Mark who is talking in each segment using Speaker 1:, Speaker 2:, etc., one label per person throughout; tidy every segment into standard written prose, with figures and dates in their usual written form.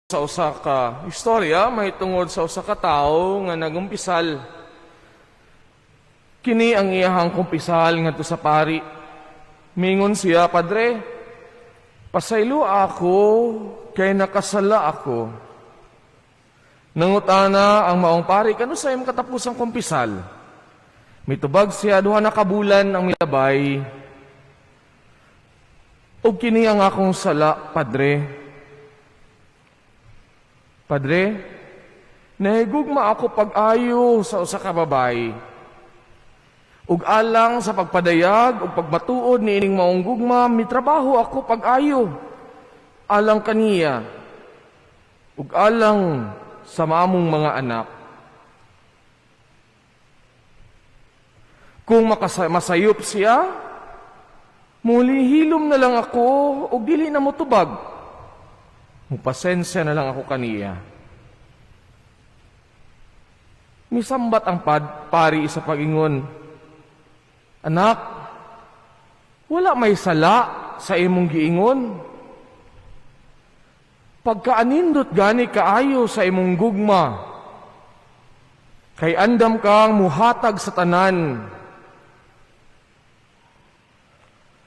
Speaker 1: Sa usa ka istorya mahitungod sa usa ka tawo nga nagumpisal. Kini ang iyahang kumpisal ngadto sa pari. Mingon siya, "Padre, pasaylo ako kay nakasala ako." Nangutana ang maong pari, "Kanus-a imong katapusang kumpisal?" Mitubag siya, "Duha na ka bulan ang milabay. Ug kini ang akong sala, Padre. Padre, nahigugma ako pag-ayo sa usa ka babayi. Ug alang sa pagpadayag ug pagmatuod niining maong gugma, mitrabaho ako pag-ayo alang kaniya ug alang sa mamong mga anak. Kung masayop siya, mulihilom na lang ako ug dili na motubag. Mupasensya na lang ako kaniya." Misambat ang pari sa pag-ingon, "Anak, wala may sala sa imong giingon. Pagkaanindot gani kaayo sa imong gugma, kay andam kang muhatag sa tanan."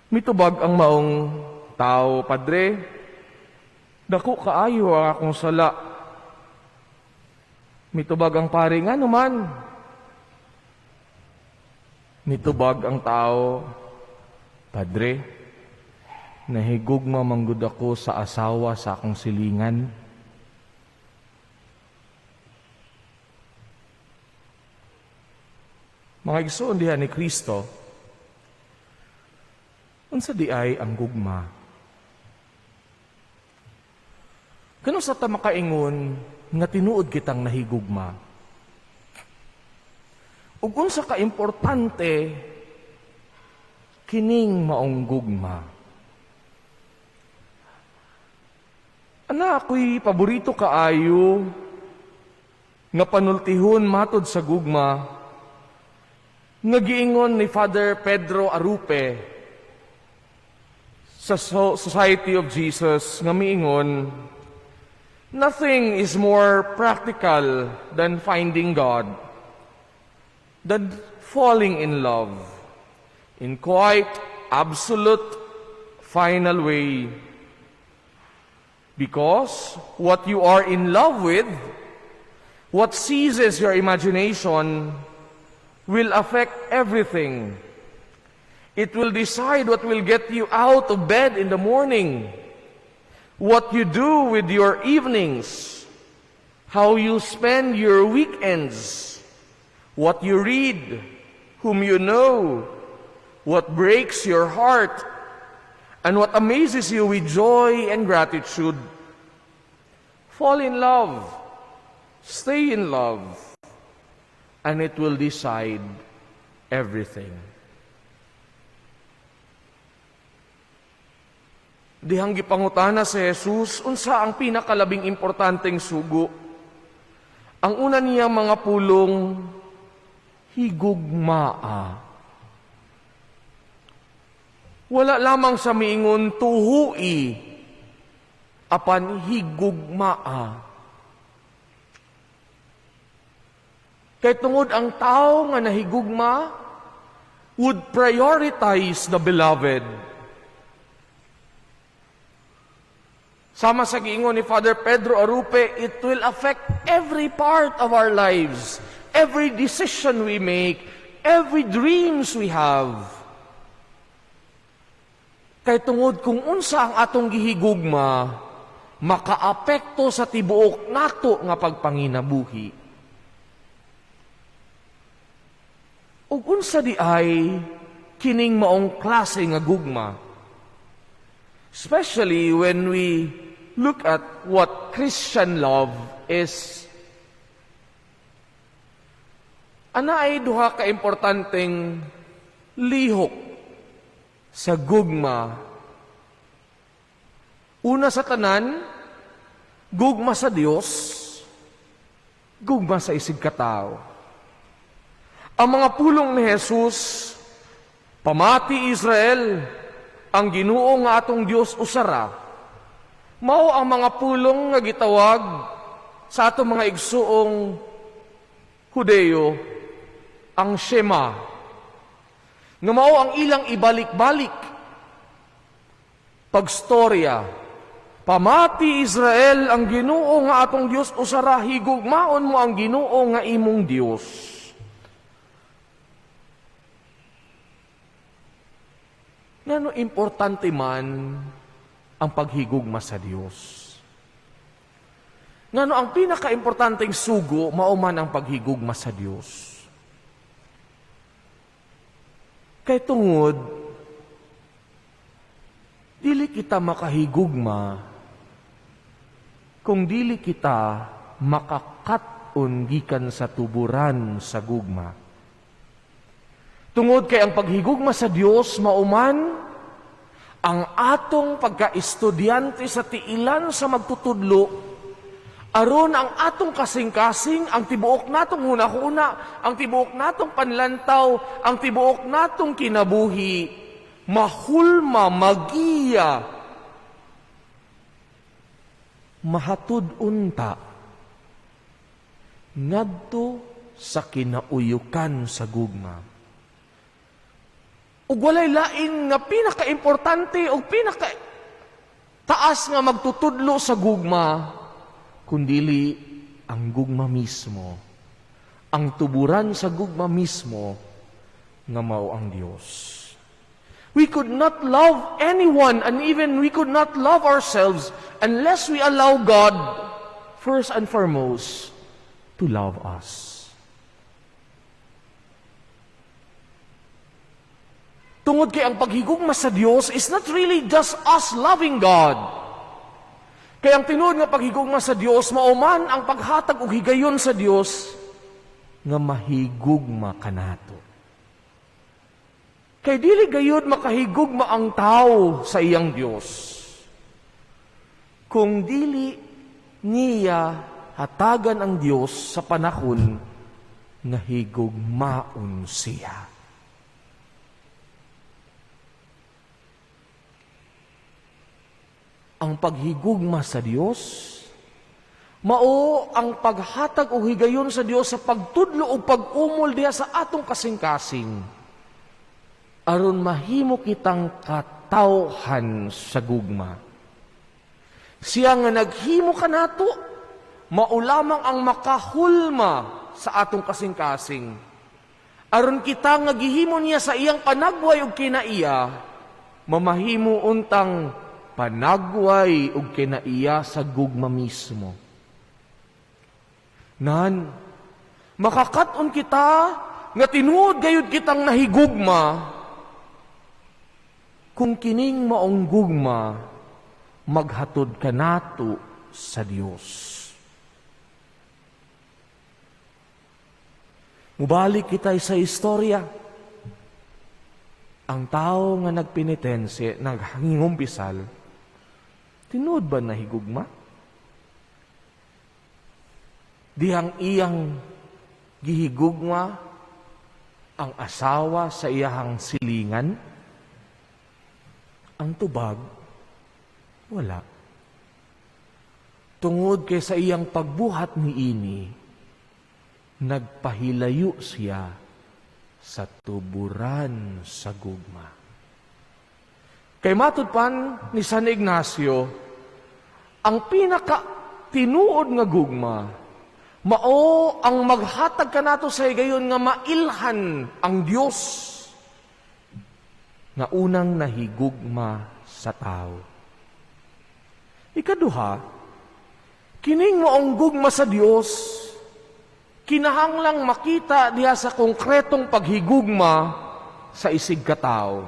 Speaker 1: Mitubag ang maong tao, "Padre, dako kaayo ang akong sala." Mitubag ang pari, "Ngano man?" Mitubag ang tao, "Padre, nahigugma manggod ako sa asawa sa akong silingan." Mga igsoon diha ni Kristo, unsa di ay ang gugma? Kano sa ta makaingon nga tinuod kitang nahigugma? Ug unsa ka importante kining maong gugma? Ana ako'y paborito kaayo nga panultihon matod sa gugma nga giingon ni Father Pedro Arupe sa Society of Jesus nga miingon, "Nothing is more practical than finding God, than falling in love, in quite absolute final way. Because what you are in love with, what seizes your imagination, will affect everything. It will decide what will get you out of bed in the morning, what you do with your evenings, how you spend your weekends, what you read, whom you know, what breaks your heart, and what amazes you with joy and gratitude. Fall in love, stay in love, and it will decide everything." Dihang gipangutana si Jesus, unsa ang pinakalabing importanteng sugo? Ang una niyang mga pulong, higugmaa. Wala lamang sa miingon tuhui, apan higugmaa. Kay tungod ang tao nga nahigugma would prioritize the beloved. Sama sa giingon ni Father Pedro Arupe, it will affect every part of our lives, every decision we make, every dreams we have. Kay tungod kung unsa ang atong gihigugma, makaapekto sa tibuok nato nga pagpanginabuhi. Ug unsa di ay kining maong klase nga gugma? Especially when we look at what Christian love is. Ana ay duha ka importanteng lihok sa gugma. Una sa tanan, gugma sa Dios, gugma sa isig katao. Ang mga pulong ni Jesus, "Pamati Israel, ang Ginoo nga atong Dios usara. Mao ang mga pulong nga gitawag sa atong mga igsuong Hudeyo ang Shema. Nga mao ang ilang ibalik-balik pagstorya. "Pamati, Israel, ang Ginoo nga atong Dios usa ra. Higugmaon mo ang Ginoo nga imong Dios." Ngano importante man ang paghigugma sa Dios? Ngano ang pinakaimportanteng sugo mao man ang paghigugma sa Dios? Kay tungod dili kita makahigugma kung dili kita makakat-on gikan sa tuburan sa gugma. Tungod kay ang paghigugma sa Dios mao man ang atong pagka-estudyante sa tiilan sa magtutudlo aron ang atong kasing-kasing, ang tibuok natong hunahuna, ang tibuok natong panlantaw, ang tibuok natong kinabuhi, mahulma, magiya, mahatud unta ngadto sa kinauyukan sa gugma. Ug walay lain nga pinakaimportante o pinaka taas nga magtutudlo sa gugma kundili ang gugma mismo, ang tuburan sa gugma mismo nga mao ang Dios. We could not love anyone and even we could not love ourselves unless we allow God first and foremost to love us. Tungod kay ang paghigugma sa Dios is not really just us loving God. Kay ang tinuod nga paghigugma sa Dios mao man ang paghatag og higayon sa Dios nga mahigugma kanato. Kay dili gayud makahigugma ang tao sa iyang Dios kung dili niya hatagan ang Dios sa panahon nga higugmaon siya. Ang paghigugma sa Dios mao ang paghatag og higayon sa Dios sa pagtudlo og pag-umol diha sa atong kasing-kasing aron mahimo kitang katawhan sa gugma. Siya nga naghimo kanato mao lamang ang makahulma sa atong kasing-kasing aron kita nga gihimo niya sa iyang panagway ug kinaiya mamahimo untang panagway ug kinaiya sa gugma mismo. Nan, makakat-on kita nga tinuod gayud kitang nahigugma kung kining maong gugma maghatod kanato sa Dios. Mubalik kita sa istorya. Ang tao nga nagpenitense, naghangumpisal, tinuod ba nahigugma? Dihang iyang gihigugma ang asawa sa iyahang silingan, ang tubag, wala. Tungod kay sa iyang pagbuhat niini, nagpahilayo siya sa tuburan sa gugma. Kay matud pan ni San Ignacio, ang pinaka tinuod nga gugma mao ang maghatag kanato sa higayon nga mailhan ang Dios nga unang nahigugma sa tao. Ikaduha, kining maong gugma sa Dios kinahanglang makita diha sa konkretong paghigugma sa isig katao.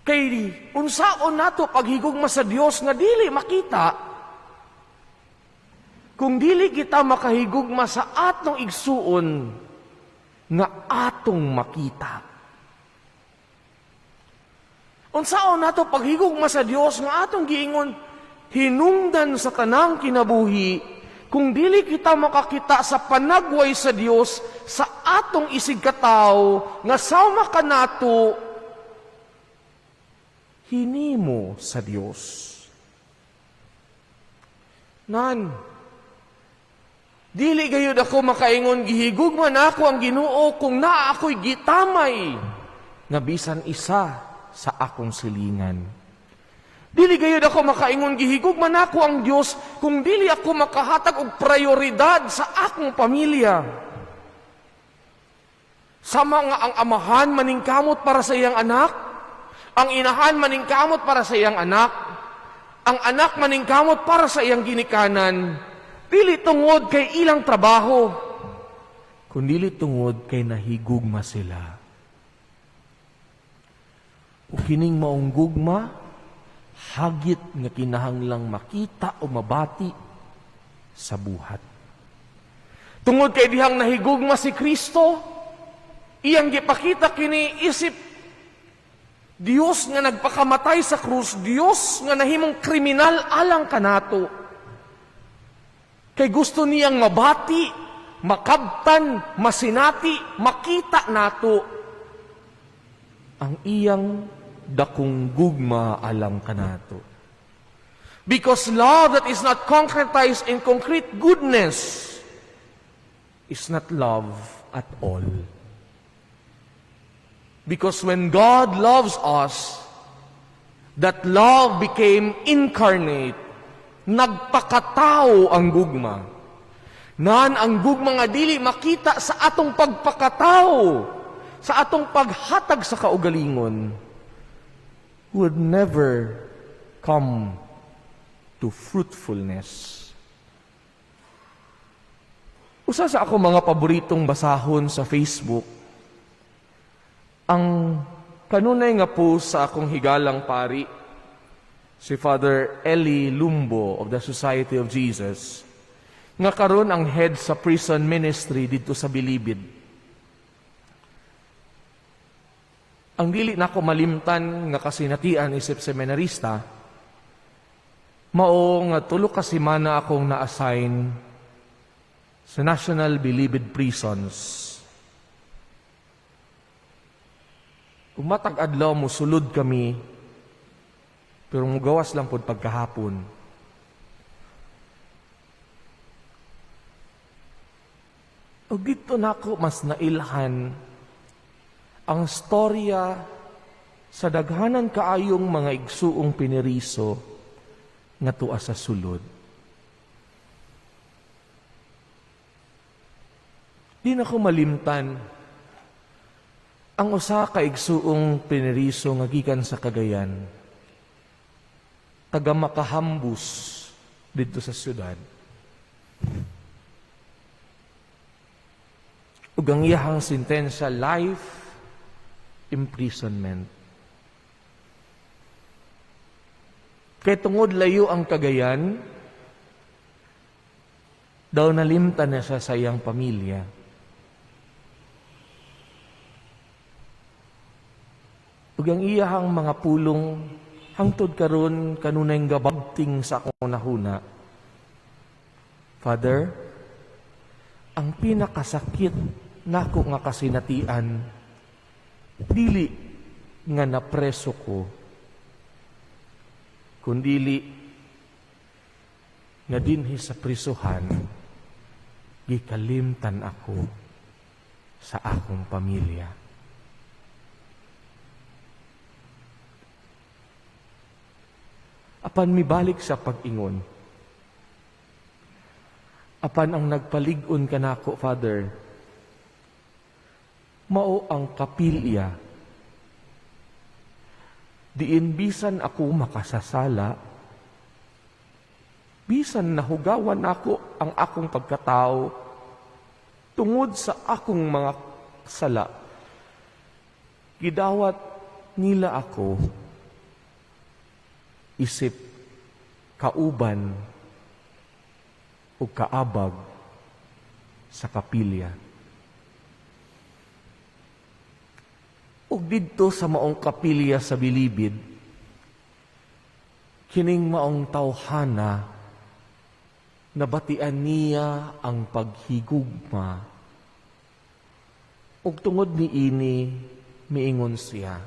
Speaker 1: Kay unsaon nato paghigugma sa Dios nga dili makita kung dili kita makahigugma sa atong igsuon nga atong makita? Unsaon nato paghigugma sa Dios nga atong giingon hinungdan sa tanang kinabuhi kung dili kita makakita sa panagway sa Dios sa atong isig katawo nga sama kanato Hinimo sa Dios. Nan, dili gayud ako makaingon gihigugma nako ang Ginoo kung naa ako'y gitamay nga bisan isa sa akong silingan. Dili gayud ako makaingon gihigugma nako ang Dios kung dili ako makahatag og prioridad sa akong pamilya. Sama nga ang amahan maningkamot para sa iyang anak, ang inahan maningkamot para sa iyang anak, ang anak maningkamot para sa iyang ginikanan, dili tungod kay ilang trabaho, kundili tungod kay nahigugma sila. Ug kining maong gugma, hagit nga kinahanglang makita o mabati sa buhat. Tungod kay dihang nahigugma si Kristo, iyang gipakita kini isip Dios nga nagpakamatay sa krus, Dios nga nahimong kriminal alang kanato. Kay gusto niyang mabati, makabtan, masinati, makita nato ang iyang dakong gugma alang kanato. Because love that is not concretized in concrete goodness is not love at all. Because when God loves us, that love became incarnate. Nagpakatao ang gugma. Nan ang gugma nga dili makita sa atong pagpakatao, sa atong paghatag sa kaugalingon, would never come to fruitfulness. Usa sa ako mga paboritong basahon sa Facebook, ang kanunay nga post sa akong higalang pari, si Father Eli Lumbo of the Society of Jesus, nga karon ang head sa prison ministry didto sa Bilibid. Ang dili nako malimtan nga kasinatian isip seminarista, mao nga 3 ka semana akong na-assign sa National Bilibid Prisons. Ug matag adlaw mosulod kami, pero mugawas lang pod pagkahapon. Ug didto nako mas nailhan ang storya sa daghanan kaayong mga igsuong pineriso nga tua sa sulod. Di na ko malimtan ang usa ka igsuong pineriso nga gikan sa Cagayan, taga Makahambus didto sa syudad. Ug ang iyahang sentensya, life imprisonment. Kay tungod layo ang Cagayan, daw nalimtan na siya sa iyang pamilya. Ug ang iyahang mga pulong hangtod karon kanunay gabagting sa akong nahuna. Father, ang pinakasakit nako nga kasinatian, dili nga napreso ko, kundili nga dinhi sa prisuhan, gikalimtan ako sa akong pamilya. Apan mibalik sa pag-ingon, apan ang nagpalig-on kanako, Father, mao ang kapilya. Diin bisan ako makasasala, bisan nahugawan ako ang akong pagkatao, tungod sa akong mga sala, gidawat nila ako isip kauban o kaabag sa kapilya. Ug didto sa maong kapilya sa Bilibid, kining maong tawhana, nabatian niya ang paghigugma. Ug tungod niini, miingon siya,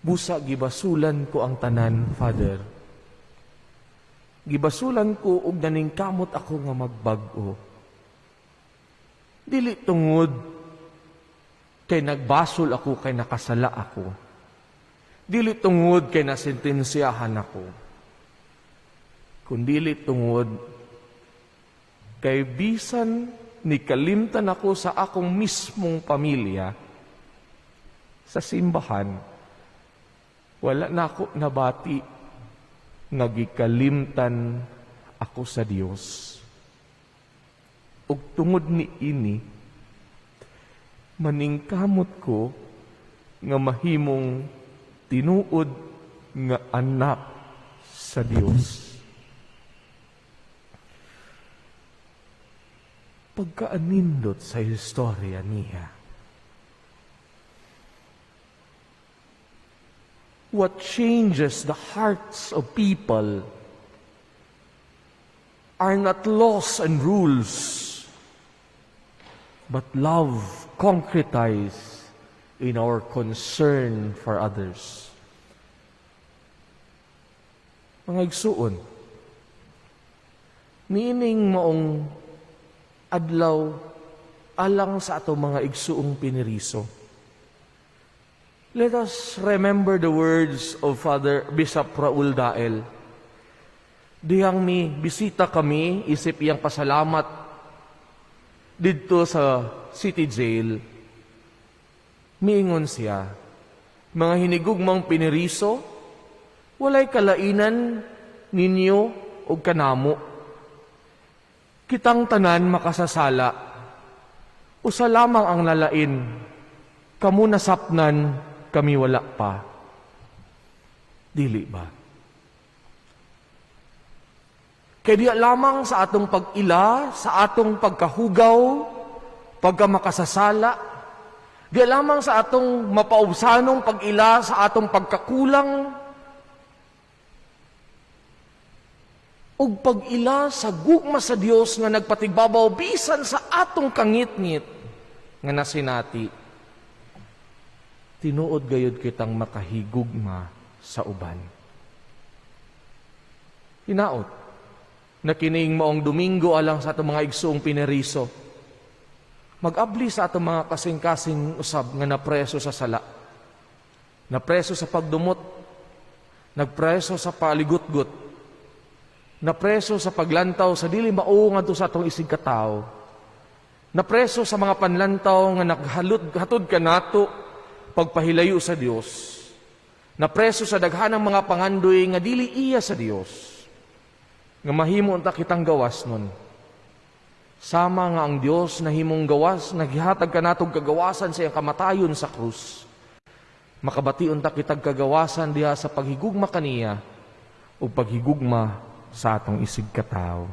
Speaker 1: Busa gibasulan ko ang tanan, Father. Gibasulan ko ug naningkamot ako nga magbag-o. Dili tungod kay nagbasol ako, kay nakasala ako. Dili tungod kay nasentensyahan ako. Kundili tungod kay bisan ni kalimtan ako sa akong mismong pamilya sa simbahan, wala na ako nabati nga gikalimtan ako sa Dios. Ug tungod ni ini, maningkamot ko nga mahimong tinuod nga anak sa Dios. Pagkaanindot sa istorya niya. What changes the hearts of people are not laws and rules, but love concretized in our concern for others. Mga igsuon, niining maong adlaw alang sa ato mga igsuong pineriso, let us remember the words of Father Bishop Raul Dael. Dihang mi bisita kami, isip iyang pasalamat didto sa city jail. Miingon siya, "Mga hinigugmang pineriso, walay kalainan ninyo o kanamo. Kitang tanan makasasala. Usa lamang ang nalain. Kamo nasapnan, kami wala pa. Dili ba? Kaya diya lamang sa atong pag-ila, sa atong pagkahugaw, pagkamakasasala, diya lamang sa atong mapaubsanong pag-ila, sa atong pagkakulang, ug pag-ila sa gugma sa Dios nga nagpatigbabaw bisan sa atong kangitngit nga nasinati, tinuod gayud kitang makahigugma sa uban." Hinaot na kining maong Domingo alang sa atong mga igsuong pineriso, mag-abli sa atong mga kasing-kasing usab nga napreso sa sala, napreso sa pagdumot, nagpreso sa paligutgot, napreso sa paglantaw sa dili mao ngadto sa atong isig katawo, napreso sa mga panlantaw nga naghalot hatod kanato pagpahilayo sa Dios, napreso sa daghanang mga pangandoy nga dili iya sa Dios, nga mahimo unta kitang gawas nun. Sama nga ang Dios nahimong gawas, naghihatag kanatog kagawasan sa iyang kamatayon sa krus, makabati unta kitag kagawasan diha sa paghigugma kaniya ug paghigugma sa atong isig katawo.